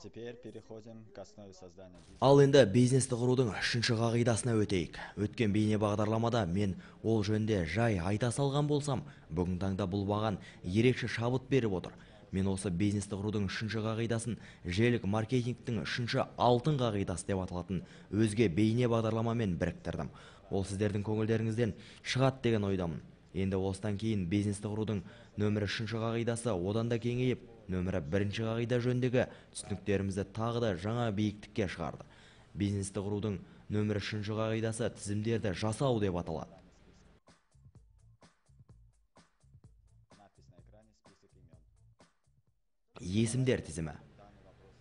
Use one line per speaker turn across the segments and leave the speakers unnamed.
Теперь переходим к основе создания бизнеса.
Ал енді бизнесті құрудың үшінші қағидасына өтейік. Өткен бейне бағдарламада мен ол жөнінде жай айта салған болсам, бүгін таңда бұл маған ерекше шабыт беріп отыр. Мен осы бизнесті құрудың үшінші қағидасын желілік маркетингтің үшінші алтын қағидасы деп аталатын өзге бейне бағдарламамен біріктірдім. Ол сіздердің көңілдеріңізден шығады деген ойдамын. Енді осыдан кейін бизнесті құрудың нөмірі үшінші қағидасы одан да кеңейіп, нөмірі бірінші қағида жөніндегі түсініктерімізді тағы да жаңа биіктікке шығарды. Бизнесті құрудың нөмірі үшінші қағидасы тізімдерді жасау деп аталады.
Надпись на экране, список имен.
Есімдер тізімі.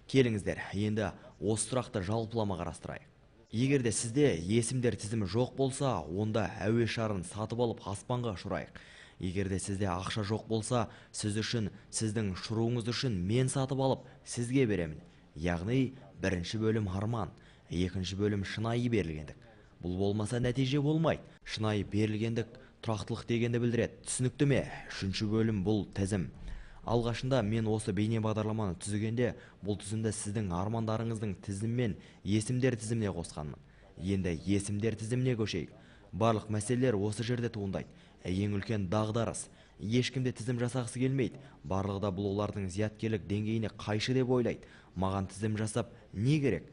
Келіңіздер, енді осы сұрақты жалпылама қарастырайық. Егер де сізде есімдер тізімі жоқ болса, онда әуе шарын сатып алып аспанға ұшырайық. Егер де сізде ақша жоқ болса, сіз үшін, сіздің ұшыруыңыз үшін мен сатып алып сізге беремін. Яғни бірінші бөлім арман, екінші бөлім шынайы берілгендік. Бұл болмаса нәтиже болмайды. Шынайы берілгендік тұрақтылық дегенді білдіреді. Түсінікті ме? Үшінші бөлім бұл тізім. Алғашында мен осы бейне бағдарламаны түзгенде бұл тізімді сіздің армандарыңыздың тізімімен есімдер тізіміне қосқанмын. Енді есімдер тізіміне көшейік. Барлық мәселелер осы жерде туындайды. Ең үлкен дағдарыс. Ешкім де тізім жасағысы келмейді. Барлығы да бұл олардың зияткерлік деңгейіне қайшы деп ойлайды. Маған тізім жасап не керек?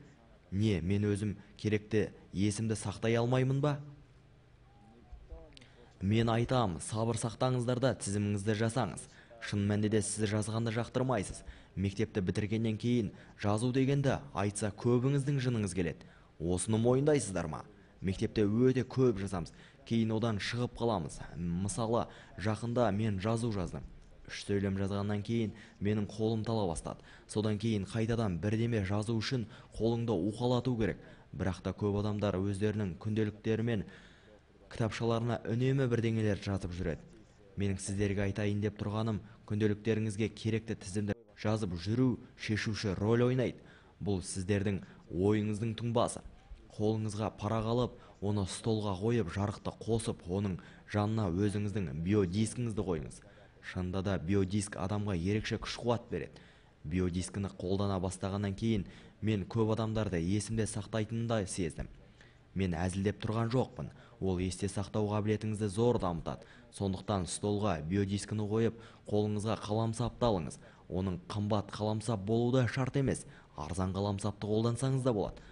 Не, мен өзім керекті есімді сақтай алмаймын ба? Мен айтам, сабыр сақтаңыздар да тізіміңізді жасаңыз. Шын мәнінде де сіз жазғанды жақтырмайсыз. Мектепті бітіргеннен кейін жазу дегенді айтса көбіңіздің жыныңыз келеді. Осыны мойындайсыздар ма? Мектепте өте көп жазамыз, кейін одан шығып қаламыз. Мысалы, жақында мен жазу жаздым. 3 сөйлем жазғаннан кейін менің қолым тала бастады. Содан кейін қайтадан бірдеме жазу үшін қолыңды уқалату керек. Бірақ та көп адамдар өздерінің күнделіктері мен кітапшаларына үнемі бірдеңелер жазып жүреді. Менің сіздерге айтайын деп тұрғаным, күнделіктеріңізге керекті тізімді жазып жүру шешуші роль ойнайды. Бұл сіздердің ойыңыздың тұңбасы. Қолыңызға парақ алып, оны столға қойып, жарықты қосып, оның жанына өзіңіздің биодискіңізді қойыңыз. Шынында да биодиск адамға ерекше күш-қуат береді. Биодискіні қолдана бастағаннан кейін мен көп адамдарды есімде сақтайтынымды сездім. Мен әзілдеп тұрған жоқпын. Ол есте сақтау қабілетіңізді зор дамытады. Сондықтан столға биодискіні қойып, қолыңызға қаламсапты алыңыз. Оның қымбат қаламсап болуы да шарт емес. Арзан қаламсапты қолдансаңыз да болады.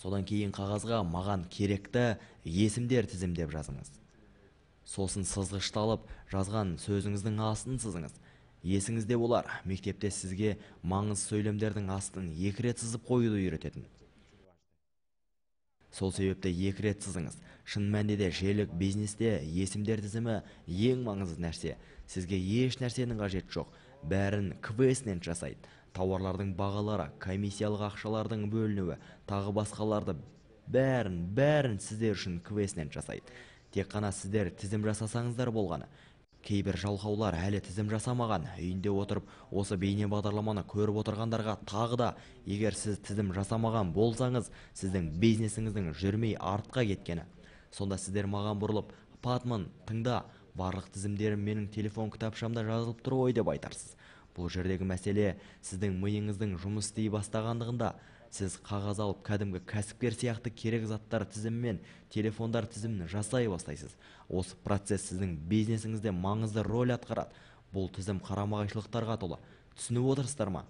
Содан кейін қағазға маған керекті есімдер тізім деп жазыңыз. Сосын сызғышты алып, жазған сөзіңіздің астын сызыңыз. Есіңізде болар, мектепте сізге маңыз сөйлемдердің астын 2 рет сызып қоюды үйрететін. Сол себепті 2 рет сызыңыз. Шын мәнінде де желілік бизнесте есімдер тізімі ең маңызды нәрсе. Сізге еш нәрсенің қажеті жоқ. Бәрін квестнен жасайды. Тауарлардың бағалары, комиссиялық ақшалардың бөлінуі, тағы басқаларды бәрін сіздер үшін квестнен жасайды. Тек қана сіздер тізім жасасаңыздар болғаны. Кейбір жалқаулар әлі тізім жасамаған, үйінде отырып осы бейне бағдарламаны көріп отырғандарға тағы да, егер сіз тізім жасамаған болсаңыз, сіздің бизнесіңіздің жүрмей артқа кеткені. Сонда сіздер маған бұрылып, Патман, тыңда, барлық тізімдерім менің телефон кітапшамда жазылып тұр ғой деп айтарсыз. Бұл жердегі мәселе сіздің миыңыздың жұмыс істей бастағандығында. Сіз қағаз алып кәдімгі кәсіпкер сияқты керек заттар тізімімен телефондар тізімін жасай бастайсыз. Осы процесс сіздің бизнесіңізде маңызды роль атқарады. Бұл тізім қарама-қайшылықтарға толы. Түсініп отырсыздар ма?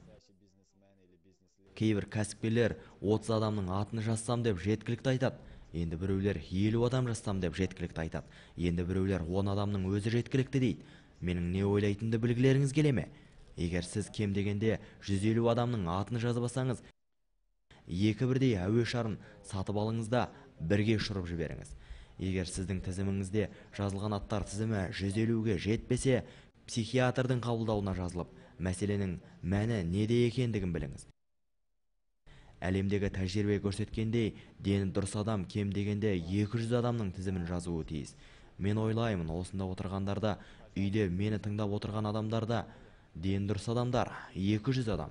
Кейбір кәсіпкерлер 30 адамның атын жазсам деп жеткілікті айтады. Енді біреулер 50 адам жазсам деп жеткілікті айтады. Енді біреулер 10 адамның өзі жеткілікті дейді. Менің не ойлайтынымды білгілеріңіз келе ме? Егер сіз кем дегенде 150 адамның атын жазып алсаңыз, екі бірдей әуе шарын сатып алыңыз да бірге ұшырып жіберіңіз. Егер сіздің тізіміңізде жазылған аттар тізімі 150-ге жетпесе, психиатрдың қабылдауына жазылып, мәселенің мәні неде екендігін біліңіз. Әлемдегі тәжірибе көрсеткендей, дені дұрыс адам кем дегенде 200 адамның тізімін жазуы тиіс. Мен ойлаймын, осында отырғандарда, үйде мені тыңдап отырған адамдарда дені дұрыс адамдар 200 адам.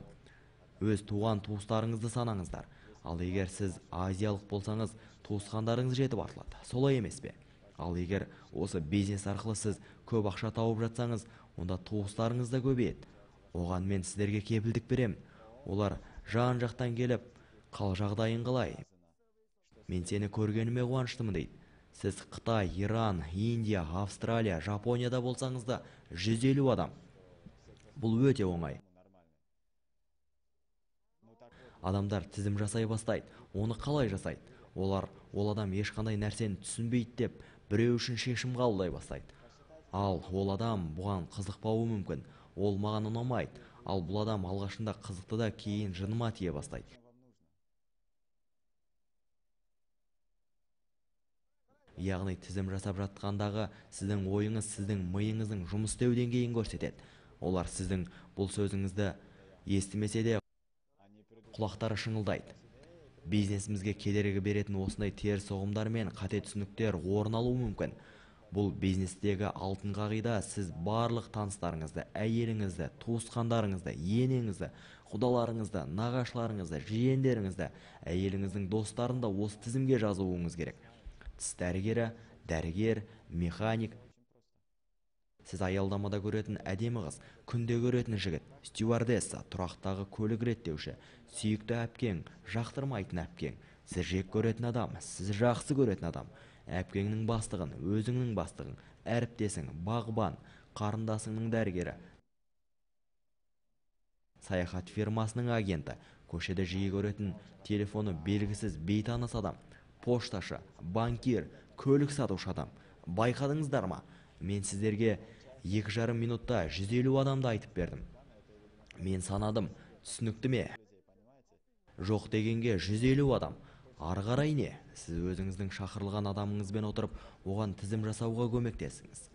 Өз туған туыстарыңызды санаңыздар. Ал егер сіз азиялық болсаңыз, туысқандарыңыз жетіп артылады. Солай емес пе? Ал егер осы бизнес арқылы сіз көп ақша тауып жатсаңыз, онда туыстарыңыз да көбейеді. Оған мен сіздерге кепілдік беремін. Олар жан-жақтан келіп, қал жағдайың қалай? Мен сені көргеніме қуаныштымын дейді. Сіз Қытай, Иран, Индия, Австралия, Жапонияда болсаңыз да 150 адам. Бұл өте оңай. Адамдар тізім жасай бастайды. Оны қалай жасайды? Олар ол адам ешқандай нәрсені түсінбейді деп біреу үшін шешім қабылдай бастайды. Ал ол адам бұған қызықпауы мүмкін. Ол маған ұнамайды. Ал бұл адам алғашында қызықты да кейін жыныма тие бастайды. Яғни тізім жасап жатқандағы сіздің ойыңыз сіздің миыңыздың жұмыс істеу деңгейін көрсетеді. Олар сіздің бұл сөзіңізді естімесе де құлақтары шыңылдайды. Бизнесімізге кедергі беретін осындай теріс ұғымдар мен қате түсініктер орын алуы мүмкін. Бұл бизнестегі алтын қағида: сіз барлық таныстарыңызды, әйеліңізді, туысқандарыңызды, енеңізді, құдаларыңызды, нағашыларыңызды, жиендеріңізді, әйеліңіздің достарын да осы тізімге жазуыңыз керек. Тіс дәрігері, дәрігер, механик, сіз аялдамада көретін әдемі қыз, күнде көретін жігіт, стюардесса, тұрақтағы көлік реттеуші, сүйікті әпкең, жақтырмайтын әпкең, сіз жек көретін адам, сіз жақсы көретін адам, әпкеңнің бастығын, өзіңнің бастығың, әріптесің, бағбан, қарындасыңның дәрігері, саяхат фирмасының агенті, көшеде жиі көретін телефоны белгісіз бейтаныс адам, пошташы, банкир, көлік сатушы адам. Байқадыңыздар ма? Мен сіздерге 2,5 минутта 150 адамды айтып бердім. Мен санадым, түсінікті ме? Жоқ дегенге 150 адам. Ары қарай не? Сіз өзіңіздің шақырылған адамыңызбен отырып, оған тізім жасауға көмектесіңіз.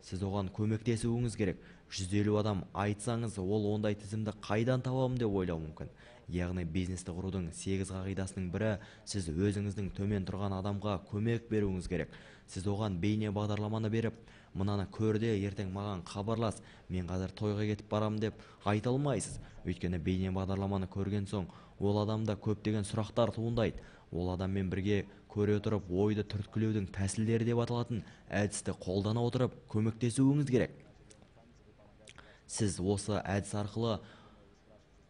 Сіз оған көмектесуіңіз керек. 150 адам айтсаңыз, ол ондай тізімді қайдан табамын деп ойлауы мүмкін. Яғни бизнесті құрудың 8 қағидасының бірі: сіз өзіңіздің төмен тұрған адамға көмек беруіңіз керек. Сіз оған бейне бағдарламаны беріп, мынаны көр де, ертең маған хабарлас, мен қазір тойға кетіп барамын деп айта алмайсыз. Өйткені бейне бағдарламаны көрген соң ол адамда көптеген сұрақтар туындайды. Ол адаммен бірге көре отырып, ойды түрткілеудің тәсілдері деп аталатын әдісті қолдана отырып көмектесуіңіз керек. Сіз осы әдіс арқылы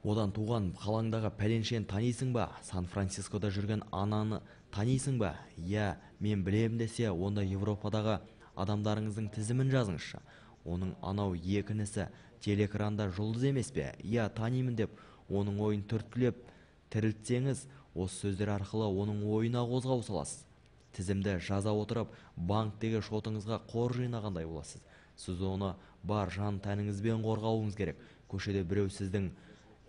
одан туған қалаңдағы пәленшені танисың ба? Сан-Францискода жүрген ананы танисың ба? Иә, мен білемін десе, онда Европадағы адамдарыңыздың тізімін жазыңызшы. Оның анау екі інісі телекранда жұлдыз емес пе? Иә, танимын деп оның ойын түрткілеп тірілтсеңіз, осы сөздер арқылы оның ойына қозғау саласыз. Тізімді жаза отырып, банктегі шотыңызға қор жинағандай боласыз. Сіз оны бар жан тәніңізбен қорғауыңыз керек. Көшеде біреу сіздің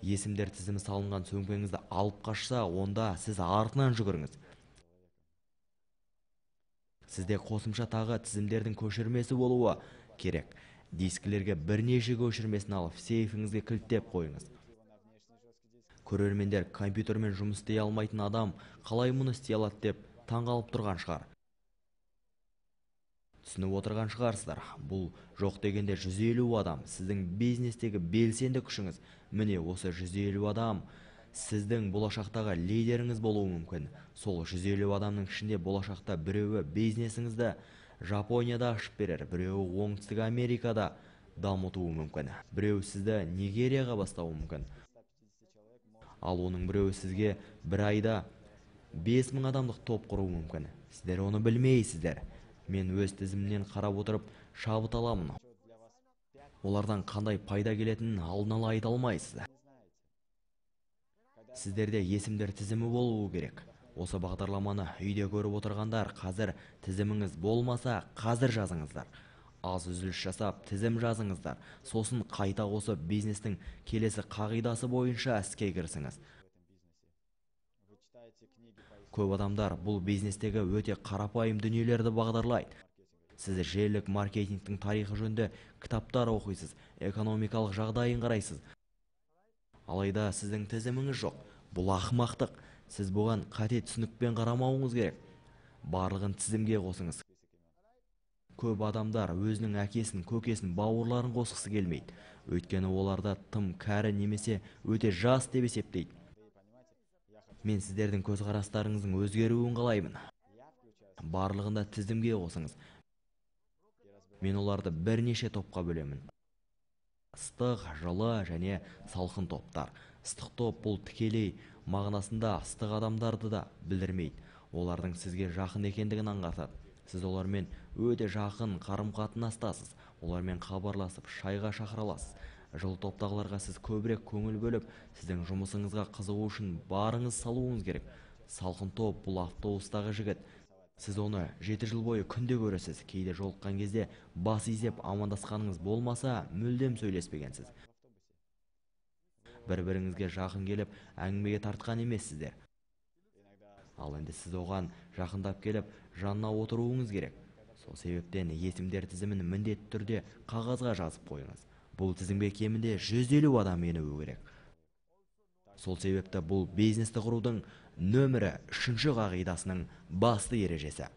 есімдер тізімі салынған сөмкеңізді алып қашса, онда сіз артынан жүгіріңіз. Сізде қосымша тағы тізімдердің көшірмесі болуы керек. Дискілерге бірнеше көшірмесін алып, сейфіңізге кілттеп қойыңыз. Көрермендер компьютермен жұмыс істей алмайтын адам қалай мұны істей алады деп таңғалып тұрған шығар. Түсініп отырған шығарсыздар. Бұл жоқ дегенде 150 адам сіздің бизнестегі белсенді күшіңіз. Міне осы 150 адам сіздің болашақтағы лидеріңіз болуы мүмкін. Сол 150 адамның ішінде болашақта біреуі бизнесіңізді Жапонияда ашып берер, біреуі Оңтүстік Америкада дамытуы мүмкін, біреуі сізді Нигерияға бастауы мүмкін. Ал оның біреуі сізге бір айда 5000 адамдық топ құруы мүмкін. Сіздер оны білмейсіздер. Мен өз тізімімнен қарап отырып шабыт аламын. Олардан қандай пайда келетінін алдын ала айта алмайсыз. Сіздерде есімдер тізімі болуы керек. Осы бағдарламаны үйде көріп отырғандар, қазір тізіміңіз болмаса, қазір жазыңыздар. Аз үзіліс жасап, тізім жазыңыздар. Сосын қайта қосып, бизнестің келесі қағидасы бойынша іске кірісіңіз. Көп адамдар бұл бизнестегі өте қарапайым дүниелерді бағдарлайды. Сіз желілік маркетингтің тарихы жөнінде кітаптар оқисыз, экономикалық жағдайын қарайсыз. Алайда сіздің тізіміңіз жоқ. Бұл ақымақтық. Сіз бұған қате түсінікпен қарамауыңыз керек. Барлығын тізімге қосыңыз. Көп адамдар өзінің әкесін, көкесін, бауырларын қосқысы келмейді. Өйткені оларда тым кәрі немесе өте жас деп есептейді. Мен сіздердің көзқарастарыңыздың өзгеруін қалаймын. Барлығында тізімге қосыңыз. Мен оларды бірнеше топқа бөлемін. Ыстық, жылы және салқын топтар. Ыстық топ бұл тікелей мағынасында ыстық адамдарды да білдірмейді. Олардың сізге жақын екендігін аңғартады. Сіз олармен өте жақын қарым-қатынастасыз, олармен хабарласып, шайға шақыра аласыз. Жылы топтағыларға сіз көбірек көңіл бөліп, сіздің жұмысыңызға қызығу үшін барыңыз салуыңыз керек. Салқын топ бұл автобустағы жігіт. Сіз оны 7 жыл бойы күнде көресіз. Кейде жолыққан кезде бас изеп амандасқаныңыз болмаса, мүлдем сөйлеспегенсіз. Бір-біріңізге жақын келіп, әңгімеге тартқан емессіздер. Ал енді сіз оған жақындап келіп, жанына отыруыңыз керек. Сол себептен есімдер тізімін міндетті түрде қағазға жазып қойыңыз. Бұл тізімге кемінде 150 адам енуі керек. Сол себепті бұл бизнесті құрудың нөмірі 3-ші қағидасының басты ережесі.